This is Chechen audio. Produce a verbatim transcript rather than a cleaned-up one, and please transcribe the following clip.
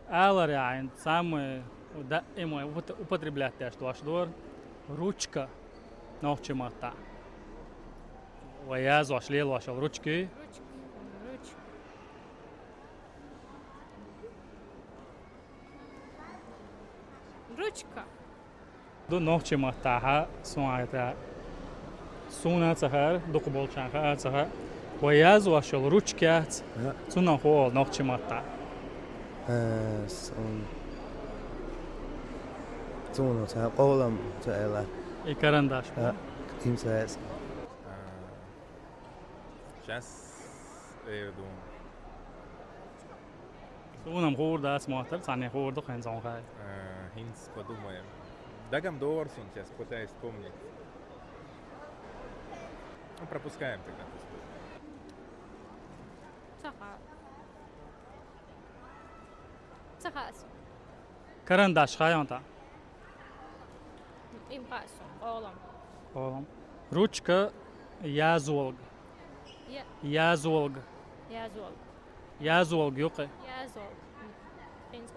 Алар яйн самый даимый упот- употреблять деш дош дор. Ручка. Нохчи матта. Ва яз ваш лел вашал ручки. Ручка. Ручка. Ручка. Ду нохчи маттаха сун айта. Суна цахар, дукуболчанха цаха. Ва яз вашал ручки яц. Ага. Цуна хол нохчи матта. Э, сон. Цуну ца къолам ца эла. И карандаш. А, им ца эс. Сейчас эрдун. Сунам хурда сматар, цане хурда хен зонхай. Хинц подумаем. Дагам дор сун, сейчас пытаюсь вспомнить. Ну, пропускаем тогда. Цаха. Цахас. Карандаш хайонта. Им хасу. Олам. Олам. Ручка язолг. Я. Язолг. Язол. Язолг юқы. Язол. Хинц.